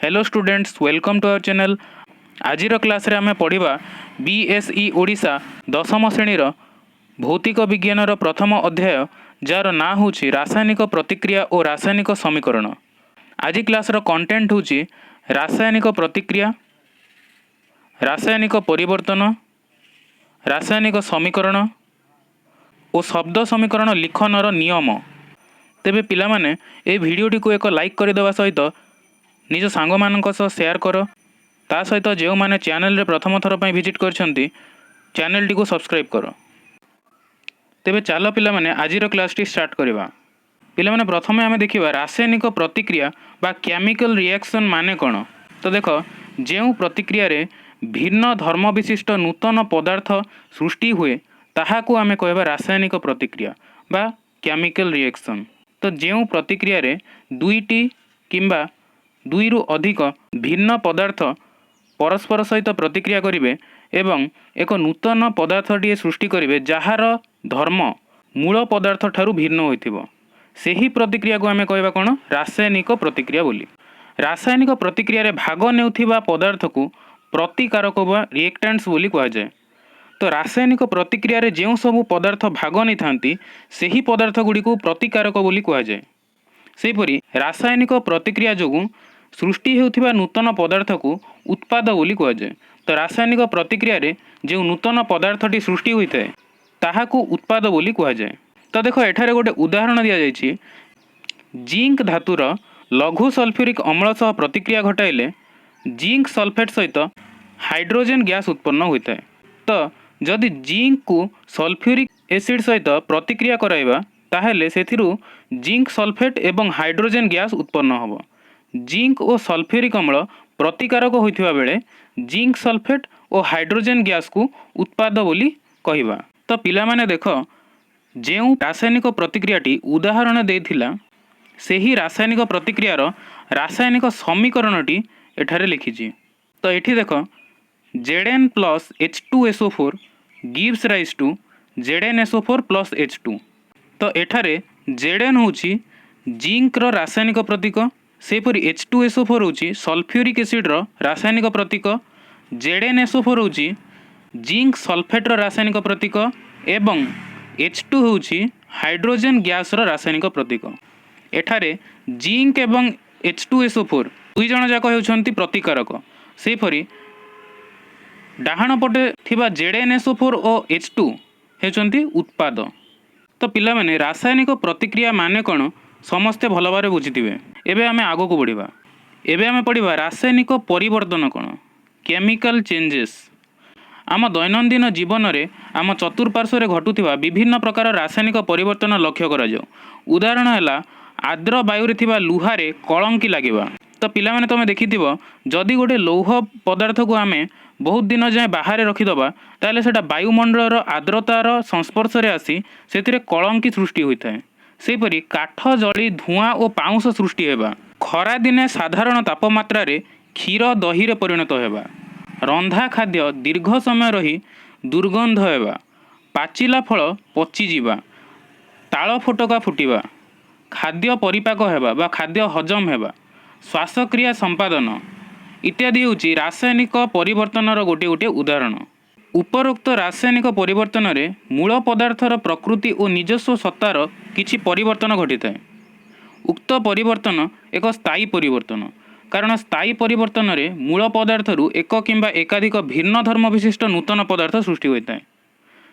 Hello students, welcome to our channel. ଆଜିର କ୍ଲାସ୍ରେ ଆମେ ପଢ଼ିବା ବିଏସ୍ଇ ଓଡ଼ିଶା ଦଶମ ଶ୍ରେଣୀର ଭୌତିକ ବିଜ୍ଞାନର ପ୍ରଥମ ଅଧ୍ୟାୟ, ଯାହାର ନାଁ ହେଉଛି ରାସାୟନିକ ପ୍ରତିକ୍ରିୟା ଓ ରାସାୟନିକ ସମୀକରଣ। ଆଜି କ୍ଲାସ୍ର କଣ୍ଟେଣ୍ଟ ହେଉଛି ରାସାୟନିକ ପ୍ରତିକ୍ରିୟା, ରାସାୟନିକ ପରିବର୍ତ୍ତନ, ରାସାୟନିକ ସମୀକରଣ ଓ ଶବ୍ଦ ସମୀକରଣ ଲିଖନର ନିୟମ। ତେବେ ପିଲାମାନେ, ଏହି ଭିଡ଼ିଓଟିକୁ ଏକ ଲାଇକ୍ କରିଦେବା ସହିତ ନିଜ ସାଙ୍ଗମାନଙ୍କ ସହ ସେୟାର କର। ତା ସହିତ ଯେଉଁମାନେ ଚ୍ୟାନେଲରେ ପ୍ରଥମ ଥର ପାଇଁ ଭିଜିଟ୍ କରିଛନ୍ତି, ଚ୍ୟାନେଲଟିକୁ ସବସ୍କ୍ରାଇବ୍ କର। ତେବେ ଚାଲ ପିଲାମାନେ, ଆଜିର କ୍ଲାସ୍ଟି ଷ୍ଟାର୍ଟ କରିବା। ପିଲାମାନେ, ପ୍ରଥମେ ଆମେ ଦେଖିବା ରାସାୟନିକ ପ୍ରତିକ୍ରିୟା ବା କେମିକାଲ ରିଆକ୍ସନ୍ ମାନେ କ'ଣ। ତ ଦେଖ, ଯେଉଁ ପ୍ରତିକ୍ରିୟାରେ ଭିନ୍ନ ଧର୍ମ ବିଶିଷ୍ଟ ନୂତନ ପଦାର୍ଥ ସୃଷ୍ଟି ହୁଏ, ତାହାକୁ ଆମେ କହିବା ରାସାୟନିକ ପ୍ରତିକ୍ରିୟା ବା କେମିକାଲ ରିଆକ୍ସନ୍। ତ ଯେଉଁ ପ୍ରତିକ୍ରିୟାରେ ଦୁଇଟି କିମ୍ବା ଦୁଇରୁ ଅଧିକ ଭିନ୍ନ ପଦାର୍ଥ ପରସ୍ପର ସହିତ ପ୍ରତିକ୍ରିୟା କରିବେ ଏବଂ ଏକ ନୂତନ ପଦାର୍ଥଟିଏ ସୃଷ୍ଟି କରିବେ, ଯାହାର ଧର୍ମ ମୂଳ ପଦାର୍ଥ ଠାରୁ ଭିନ୍ନ ହୋଇଥିବ, ସେହି ପ୍ରତିକ୍ରିୟାକୁ ଆମେ କହିବା କ'ଣ? ରାସାୟନିକ ପ୍ରତିକ୍ରିୟା ବୋଲି। ରାସାୟନିକ ପ୍ରତିକ୍ରିୟାରେ ଭାଗ ନେଉଥିବା ପଦାର୍ଥକୁ ପ୍ରତିକାରକ ବା ରିଏକ୍ଟାଣ୍ଟସ୍ ବୋଲି କୁହାଯାଏ। ତ ରାସାୟନିକ ପ୍ରତିକ୍ରିୟାରେ ଯେଉଁ ସବୁ ପଦାର୍ଥ ଭାଗ ନେଇଥାନ୍ତି, ସେହି ପଦାର୍ଥ ଗୁଡ଼ିକୁ ପ୍ରତିକାରକ ବୋଲି କୁହାଯାଏ। ସେହିପରି ରାସାୟନିକ ପ୍ରତିକ୍ରିୟା ଯୋଗୁଁ ସୃଷ୍ଟି ହେଉଥିବା ନୂତନ ପଦାର୍ଥକୁ ଉତ୍ପାଦ ବୋଲି କୁହାଯାଏ। ତ ରାସାୟନିକ ପ୍ରତିକ୍ରିୟାରେ ଯେଉଁ ନୂତନ ପଦାର୍ଥଟି ସୃଷ୍ଟି ହୋଇଥାଏ, ତାହାକୁ ଉତ୍ପାଦ ବୋଲି କୁହାଯାଏ। ତ ଦେଖ, ଏଠାରେ ଗୋଟେ ଉଦାହରଣ ଦିଆଯାଇଛି। ଜିଙ୍କ ଧାତୁର ଲଘୁ ସଲଫ୍ୟୁରିକ୍ ଅମ୍ଳ ସହ ପ୍ରତିକ୍ରିୟା ଘଟାଇଲେ ଜିଙ୍କ ସଲଫେଟ୍ ସହିତ ହାଇଡ୍ରୋଜେନ୍ ଗ୍ୟାସ୍ ଉତ୍ପନ୍ନ ହୋଇଥାଏ। ତ ଯଦି ଜିଙ୍କକୁ ସଲଫ୍ୟୁରିକ୍ ଏସିଡ୍ ସହିତ ପ୍ରତିକ୍ରିୟା କରାଇବା, ତାହେଲେ ସେଥିରୁ ଜିଙ୍କ ସଲଫେଟ୍ ଏବଂ ହାଇଡ୍ରୋଜେନ୍ ଗ୍ୟାସ୍ ଉତ୍ପନ୍ନ ହେବ। ଜିଙ୍କ ଓ ସଲଫ୍ୟୁରିକ୍ ଅମ୍ଳ ପ୍ରତିକାରକ ହୋଇଥିବା ବେଳେ ଜିଙ୍କ ସଲଫେଟ୍ ଓ ହାଇଡ୍ରୋଜେନ୍ ଗ୍ୟାସ୍କୁ ଉତ୍ପାଦ ବୋଲି କହିବା। ତ ପିଲାମାନେ ଦେଖ, ଯେଉଁ ରାସାୟନିକ ପ୍ରତିକ୍ରିୟାଟି ଉଦାହରଣ ଦେଇଥିଲା, ସେହି ରାସାୟନିକ ପ୍ରତିକ୍ରିୟାର ରାସାୟନିକ ସମୀକରଣଟି ଏଠାରେ ଲେଖିଛି। ତ ଏଠି ଦେଖ, Zn plus H2SO4 gives rise to ZnSO4 plus H2। ତ ଏଠାରେ ଜେଡ୍ ଏନ୍ ହେଉଛି ଜିଙ୍କର ରାସାୟନିକ ପ୍ରତୀକ। ସେହିପରି H2SO4 ହେଉଛି ସଲଫ୍ୟୁରିକ୍ ଏସିଡ୍ର ରାସାୟନିକ ପ୍ରତୀକ। ଜେଡ୍ ଏନ୍ ଏସ୍ ଓ ଫୋର୍ ହେଉଛି ଜିଙ୍କ ସଲଫେଟ୍ର ରାସାୟନିକ ପ୍ରତୀକ ଏବଂ ଏଚ୍ ଟୁ ହେଉଛି ହାଇଡ୍ରୋଜେନ୍ ଗ୍ୟାସ୍ର ରାସାୟନିକ ପ୍ରତୀକ। ଏଠାରେ ଜିଙ୍କ ଏବଂ H2SO4 ଦୁଇ ଜଣ ଯାକ ହେଉଛନ୍ତି ପ୍ରତିକାରକ। ସେହିପରି ଡାହାଣ ପଟେ ଥିବା ଜେଡ୍ ଏନ୍ ଏସ୍ ଓ ଫୋର୍ ଓ ଏଚ୍ ଟୁ ହେଉଛନ୍ତି ଉତ୍ପାଦ। ତ ପିଲାମାନେ, ରାସାୟନିକ ପ୍ରତିକ୍ରିୟା ମାନେ କ'ଣ ସମସ୍ତେ ଭଲ ଭାବରେ ବୁଝିଥିବେ। ଏବେ ଆମେ ଆଗକୁ ବଢ଼ିବା। ଏବେ ଆମେ ପଢ଼ିବା ରାସାୟନିକ ପରିବର୍ତ୍ତନ କ'ଣ, କେମିକାଲ ଚେଞ୍ଜେସ୍। ଆମ ଦୈନନ୍ଦିନ ଜୀବନରେ ଆମ ଚତୁଃପାର୍ଶ୍ୱରେ ଘଟୁଥିବା ବିଭିନ୍ନ ପ୍ରକାର ରାସାୟନିକ ପରିବର୍ତ୍ତନ ଲକ୍ଷ୍ୟ କରାଯାଉ। ଉଦାହରଣ ହେଲା ଆର୍ଦ୍ର ବାୟୁରେ ଥିବା ଲୁହାରେ କଳଙ୍କି ଲାଗିବା। ତ ପିଲାମାନେ, ତୁମେ ଦେଖିଥିବ, ଯଦି ଗୋଟେ ଲୌହ ପଦାର୍ଥକୁ ଆମେ ବହୁତ ଦିନ ଯାଏଁ ବାହାରେ ରଖିଦେବା, ତାହେଲେ ସେଇଟା ବାୟୁମଣ୍ଡଳର ଆର୍ଦ୍ରତାର ସଂସ୍ପର୍ଶରେ ଆସି ସେଥିରେ କଳଙ୍କି ସୃଷ୍ଟି ହୋଇଥାଏ। ସେହିପରି କାଠ ଜଳି ଧୂଆଁ ଓ ପାଉଁଶ ସୃଷ୍ଟି ହେବା, ଖରାଦିନେ ସାଧାରଣ ତାପମାତ୍ରାରେ କ୍ଷୀର ଦହିରେ ପରିଣତ ହେବା, ରନ୍ଧା ଖାଦ୍ୟ ଦୀର୍ଘ ସମୟ ରହି ଦୁର୍ଗନ୍ଧ ହେବା, ପାଚିଲା ଫଳ ପଚିଯିବା, ତାଳ ଫୋଟକା ଫୁଟିବା, ଖାଦ୍ୟ ପରିପାକ ହେବା ବା ଖାଦ୍ୟ ହଜମ ହେବା, ଶ୍ୱାସକ୍ରିୟା ସମ୍ପାଦନ ଇତ୍ୟାଦି ହେଉଛି ରାସାୟନିକ ପରିବର୍ତ୍ତନର ଗୋଟିଏ ଗୋଟିଏ ଉଦାହରଣ। ଉପରୋକ୍ତ ରାସାୟନିକ ପରିବର୍ତ୍ତନରେ ମୂଳ ପଦାର୍ଥର ପ୍ରକୃତି ଓ ନିଜସ୍ୱ ସତ୍ତାର କିଛି ପରିବର୍ତ୍ତନ ଘଟିଥାଏ। ଉକ୍ତ ପରିବର୍ତ୍ତନ ଏକ ସ୍ଥାୟୀ ପରିବର୍ତ୍ତନ, କାରଣ ସ୍ଥାୟୀ ପରିବର୍ତ୍ତନରେ ମୂଳ ପଦାର୍ଥରୁ ଏକ କିମ୍ବା ଏକାଧିକ ଭିନ୍ନ ଧର୍ମ ବିଶିଷ୍ଟ ନୂତନ ପଦାର୍ଥ ସୃଷ୍ଟି ହୋଇଥାଏ।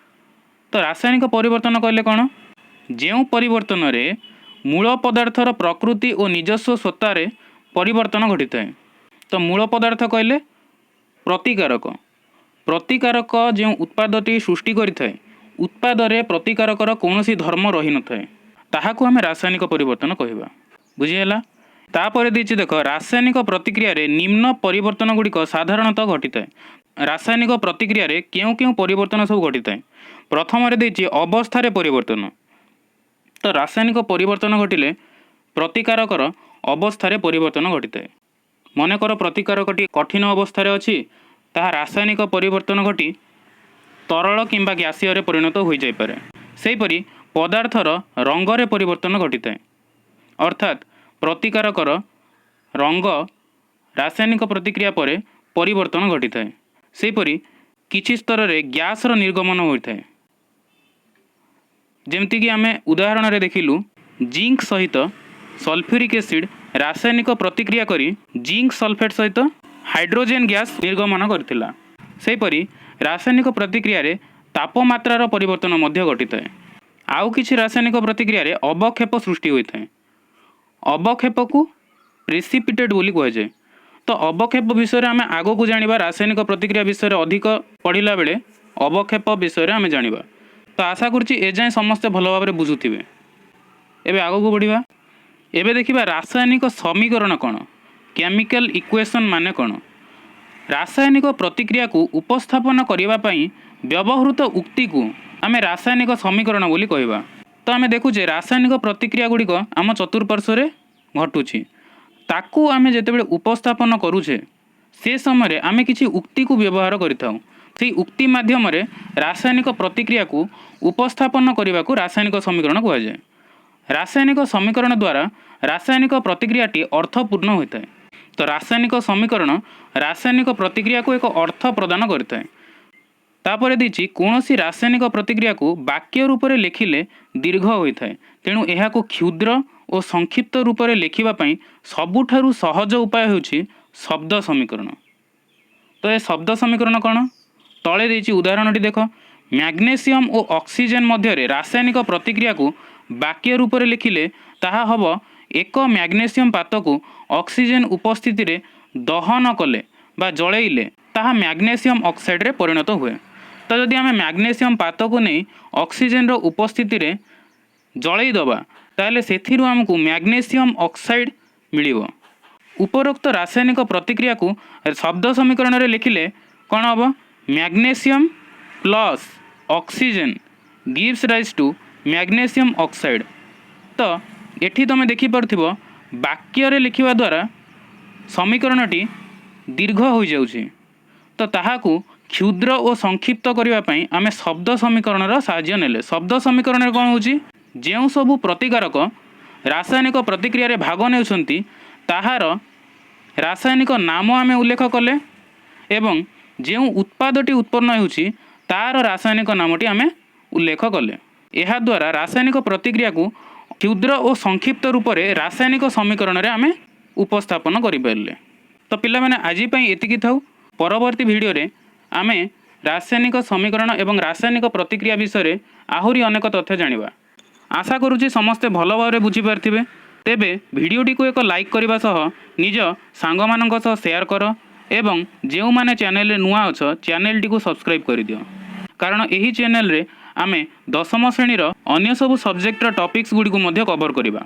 ତ ରାସାୟନିକ ପରିବର୍ତ୍ତନ କହିଲେ କ'ଣ? ଯେଉଁ ପରିବର୍ତ୍ତନରେ ମୂଳ ପଦାର୍ଥର ପ୍ରକୃତି ଓ ନିଜସ୍ୱ ସତ୍ତାରେ ପରିବର୍ତ୍ତନ ଘଟିଥାଏ। ତ ମୂଳ ପଦାର୍ଥ କହିଲେ ପ୍ରତିକାରକ। ପ୍ରତିକାରକ ଯେଉଁ ଉତ୍ପାଦଟି ସୃଷ୍ଟି କରିଥାଏ, ଉତ୍ପାଦରେ ପ୍ରତିକାରକର କୌଣସି ଧର୍ମ ରହିନଥାଏ, ତାହାକୁ ଆମେ ରାସାୟନିକ ପରିବର୍ତ୍ତନ କହିବା। ବୁଝିହେଲା? ତାପରେ ଦେଇଛି ଦେଖ, ରାସାୟନିକ ପ୍ରତିକ୍ରିୟାରେ ନିମ୍ନ ପରିବର୍ତ୍ତନ ଗୁଡ଼ିକ ସାଧାରଣତଃ ଘଟିଥାଏ। ରାସାୟନିକ ପ୍ରତିକ୍ରିୟାରେ କେଉଁ କେଉଁ ପରିବର୍ତ୍ତନ ସବୁ ଘଟିଥାଏ? ପ୍ରଥମରେ ଦେଇଛି ଅବସ୍ଥାରେ ପରିବର୍ତ୍ତନ। ତ ରାସାୟନିକ ପରିବର୍ତ୍ତନ ଘଟିଲେ ପ୍ରତିକାରକର ଅବସ୍ଥାରେ ପରିବର୍ତ୍ତନ ଘଟିଥାଏ। ମନେକର ପ୍ରତିକାରକଟି କଠିନ ଅବସ୍ଥାରେ ଅଛି, ତାହା ରାସାୟନିକ ପରିବର୍ତ୍ତନ ଘଟି ତରଳ କିମ୍ବା ଗ୍ୟାସୀୟରେ ପରିଣତ ହୋଇଯାଇପାରେ। ସେହିପରି ପଦାର୍ଥର ରଙ୍ଗରେ ପରିବର୍ତ୍ତନ ଘଟିଥାଏ, ଅର୍ଥାତ୍ ପ୍ରତିକାରକର ରଙ୍ଗ ରାସାୟନିକ ପ୍ରତିକ୍ରିୟା ପରେ ପରିବର୍ତ୍ତନ ଘଟିଥାଏ। ସେହିପରି କିଛି ସ୍ତରରେ ଗ୍ୟାସ୍ର ନିର୍ଗମନ ହୋଇଥାଏ। ଯେମିତିକି ଆମେ ଉଦାହରଣରେ ଦେଖିଲୁ, ଜିଙ୍କ ସହିତ ସଲଫ୍ୟୁରିକ୍ ଏସିଡ୍ ରାସାୟନିକ ପ୍ରତିକ୍ରିୟା କରି ଜିଙ୍କ ସଲଫେଟ୍ ସହିତ ହାଇଡ୍ରୋଜେନ୍ ଗ୍ୟାସ୍ ନିର୍ଗମନ କରିଥିଲା। ସେହିପରି ରାସାୟନିକ ପ୍ରତିକ୍ରିୟାରେ ତାପମାତ୍ରାର ପରିବର୍ତ୍ତନ ମଧ୍ୟ ଘଟିଥାଏ। ଆଉ କିଛି ରାସାୟନିକ ପ୍ରତିକ୍ରିୟାରେ ଅବକ୍ଷେପ ସୃଷ୍ଟି ହୋଇଥାଏ। ଅବକ୍ଷେପକୁ ପ୍ରେସିପିଟେଟ୍ ବୋଲି କୁହାଯାଏ। ତ ଅବକ୍ଷେପ ବିଷୟରେ ଆମେ ଆଗକୁ ଜାଣିବା। ରାସାୟନିକ ପ୍ରତିକ୍ରିୟା ବିଷୟରେ ଅଧିକ ପଢ଼ିଲା ବେଳେ ଅବକ୍ଷେପ ବିଷୟରେ ଆମେ ଜାଣିବା। ତ ଆଶା କରୁଛି ଏଯାଏଁ ସମସ୍ତେ ଭଲ ଭାବରେ ବୁଝୁଥିବେ। ଏବେ ଆଗକୁ ବଢ଼ିବା। ଏବେ ଦେଖିବା ରାସାୟନିକ ସମୀକରଣ କ'ଣ, କେମିକାଲ ଇକ୍ୱେସନ୍ ମାନେ କ'ଣ। ରାସାୟନିକ ପ୍ରତିକ୍ରିୟାକୁ ଉପସ୍ଥାପନ କରିବା ପାଇଁ ବ୍ୟବହୃତ ଉକ୍ତିକୁ ଆମେ ରାସାୟନିକ ସମୀକରଣ ବୋଲି କହିବା। ତ ଆମେ ଦେଖୁଛେ, ରାସାୟନିକ ପ୍ରତିକ୍ରିୟା ଗୁଡ଼ିକ ଆମ ଚତୁଃପାର୍ଶ୍ୱରେ ଘଟୁଛି। ତାକୁ ଆମେ ଯେତେବେଳେ ଉପସ୍ଥାପନ କରୁଛେ, ସେ ସମୟରେ ଆମେ କିଛି ଉକ୍ତିକୁ ବ୍ୟବହାର କରିଥାଉ। ସେଇ ଉକ୍ତି ମାଧ୍ୟମରେ ରାସାୟନିକ ପ୍ରତିକ୍ରିୟାକୁ ଉପସ୍ଥାପନ କରିବାକୁ ରାସାୟନିକ ସମୀକରଣ କୁହାଯାଏ। ରାସାୟନିକ ସମୀକରଣ ଦ୍ୱାରା ରାସାୟନିକ ପ୍ରତିକ୍ରିୟାଟି ଅର୍ଥପୂର୍ଣ୍ଣ ହୋଇଥାଏ। ତ ରାସାୟନିକ ସମୀକରଣ ରାସାୟନିକ ପ୍ରତିକ୍ରିୟାକୁ ଏକ ଅର୍ଥ ପ୍ରଦାନ କରିଥାଏ। ତାପରେ ଦେଇଛି, କୌଣସି ରାସାୟନିକ ପ୍ରତିକ୍ରିୟାକୁ ବାକ୍ୟ ରୂପରେ ଲେଖିଲେ ଦୀର୍ଘ ହୋଇଥାଏ। ତେଣୁ ଏହାକୁ କ୍ଷୁଦ୍ର ଓ ସଂକ୍ଷିପ୍ତ ରୂପରେ ଲେଖିବା ପାଇଁ ସବୁଠାରୁ ସହଜ ଉପାୟ ହେଉଛି ଶବ୍ଦ ସମୀକରଣ। ତ ଏ ଶବ୍ଦ ସମୀକରଣ କ'ଣ? ତଳେ ଦେଇଛି ଉଦାହରଣଟି ଦେଖ। ମ୍ୟାଗ୍ନେସିୟମ୍ ଓ ଅକ୍ସିଜେନ୍ ମଧ୍ୟରେ ରାସାୟନିକ ପ୍ରତିକ୍ରିୟାକୁ ବାକ୍ୟ ରୂପରେ ଲେଖିଲେ ତାହା ହେବ, ଏକ ମ୍ୟାଗ୍ନେସିୟମ୍ ପାତକୁ ଅକ୍ସିଜେନ୍ ଉପସ୍ଥିତିରେ ଦହନ କଲେ ବା ଜଳେଇଲେ ତାହା ମ୍ୟାଗ୍ନେସିୟମ୍ ଅକ୍ସାଇଡ଼ରେ ପରିଣତ ହୁଏ। ତ ଯଦି ଆମେ ମ୍ୟାଗ୍ନେସିୟମ୍ ପାତକୁ ନେଇ ଅକ୍ସିଜେନ୍ର ଉପସ୍ଥିତିରେ ଜଳେଇ ଦେବା, ତାହେଲେ ସେଥିରୁ ଆମକୁ ମ୍ୟାଗ୍ନେସିୟମ୍ ଅକ୍ସାଇଡ଼ ମିଳିବ। ଉପରୋକ୍ତ ରାସାୟନିକ ପ୍ରତିକ୍ରିୟାକୁ ଶବ୍ଦ ସମୀକରଣରେ ଲେଖିଲେ କ'ଣ ହେବ? Magnesium plus oxygen gives rise to magnesium oxide. ତ ଏଠି ତୁମେ ଦେଖିପାରୁଥିବ, ବାକ୍ୟରେ ଲେଖିବା ଦ୍ୱାରା ସମୀକରଣଟି ଦୀର୍ଘ ହୋଇଯାଉଛି। ତ ତାହାକୁ କ୍ଷୁଦ୍ର ଓ ସଂକ୍ଷିପ୍ତ କରିବା ପାଇଁ ଆମେ ଶବ୍ଦ ସମୀକରଣର ସାହାଯ୍ୟ ନେଲେ। ଶବ୍ଦ ସମୀକରଣରେ କ'ଣ ହେଉଛି? ଯେଉଁ ସବୁ ପ୍ରତିକାରକ ରାସାୟନିକ ପ୍ରତିକ୍ରିୟାରେ ଭାଗ ନେଉଛନ୍ତି, ତାହାର ରାସାୟନିକ ନାମ ଆମେ ଉଲ୍ଲେଖ କଲେ ଏବଂ ଯେଉଁ ଉତ୍ପାଦଟି ଉତ୍ପନ୍ନ ହେଉଛି, ତାର ରାସାୟନିକ ନାମଟି ଆମେ ଉଲ୍ଲେଖ କଲେ। ଏହାଦ୍ୱାରା ରାସାୟନିକ ପ୍ରତିକ୍ରିୟାକୁ କ୍ଷୁଦ୍ର ଓ ସଂକ୍ଷିପ୍ତ ରୂପରେ ରାସାୟନିକ ସମୀକରଣରେ ଆମେ ଉପସ୍ଥାପନ କରିପାରିଲେ। ତ ପିଲାମାନେ, ଆଜି ପାଇଁ ଏତିକି ଥାଉ। ପରବର୍ତ୍ତୀ ଭିଡ଼ିଓରେ ଆମେ ରାସାୟନିକ ସମୀକରଣ ଏବଂ ରାସାୟନିକ ପ୍ରତିକ୍ରିୟା ବିଷୟରେ ଆହୁରି ଅନେକ ତଥ୍ୟ ଜାଣିବା। ଆଶା କରୁଛି ସମସ୍ତେ ଭଲ ଭାବରେ ବୁଝିପାରିଥିବେ। ତେବେ ଭିଡ଼ିଓଟିକୁ ଏକ ଲାଇକ୍ କରିବା ସହ ନିଜ ସାଙ୍ଗମାନଙ୍କ ସହ ସେୟାର କର ଏବଂ ଯେଉଁମାନେ ଚ୍ୟାନେଲରେ ନୂଆ ଅଛ, ଚ୍ୟାନେଲଟିକୁ ସବସ୍କ୍ରାଇବ୍ କରିଦିଅ, କାରଣ ଏହି ଚ୍ୟାନେଲରେ ଆମେ ଦଶମ ଶ୍ରେଣୀର ଅନ୍ୟ ସବୁ ସବଜେକ୍ଟର ଟପିକ୍ସ ଗୁଡ଼ିକୁ ମଧ୍ୟ କଭର କରିବା।